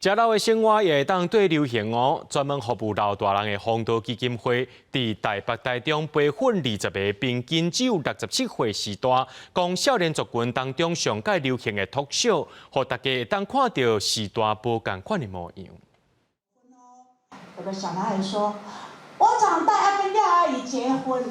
食老的生活也會當綴流行哦，專門服務老大人的弘道基金會，佇台北、台中培訓20個平均只有67歲序大，講少年族群當中上蓋流行的 talk show，予大家會當看著時代無仝款的模樣。有個小男孩說：我長大要跟廖阿姨結婚。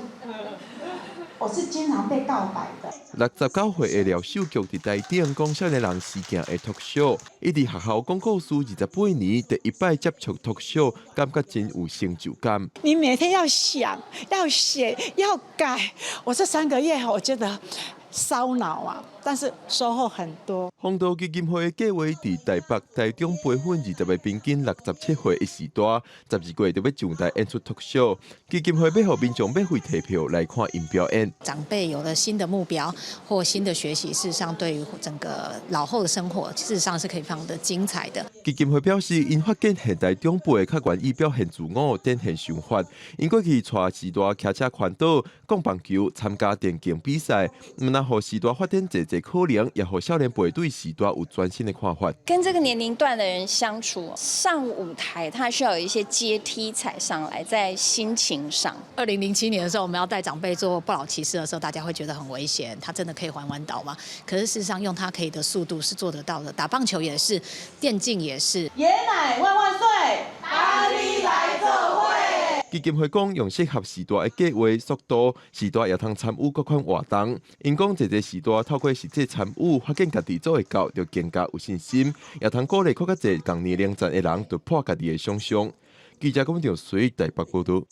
我是經常被告白的。69歲的廖秀菊佇台頂講少年人時行的 talk show，伊佇學校講故事28年，第一擺接觸 talk show，感覺真有成就感。你每天要想、要寫、要改，我這3個月我覺得燒腦啊，但是收穫很多。弘道基金會的計劃佇台北、台中培訓20個平均67歲的序大，12月就欲上台演出 talk show。基金會欲予民眾免費提票來看𪜶表演。長輩有了新的目標或新的學習，事實上對於整個老後的生活，事實上是可以非常的精彩的。基金會表示，𪜶發現現代長輩較願意表現自我、展現想法。𪜶過去帶序大騎車環島、摃棒球、參加電競比賽，毋但予序大發展濟濟可能，也予少年輩對序大有全新的看法。跟這個年齡段的人相處，上舞台他需要有一些階梯踩上來，在心情上。2007年的時候，我們要帶長輩做不老騎士的時候，大家會覺得很危險，他真的可以環環島嗎？可是事實上，用他可以的速度是做得到的。打棒球也是，電競也是。爺奶萬萬歲，大你來做伙。基金會講，用適合序大的計劃速度，序大也通參與各款活動。𪜶講，濟濟序大透過實際參與，發現家己做會到，就更加有信心，也通鼓勵閣較濟仝年齡層的人突破家己的想像。記者龔長水台北報導。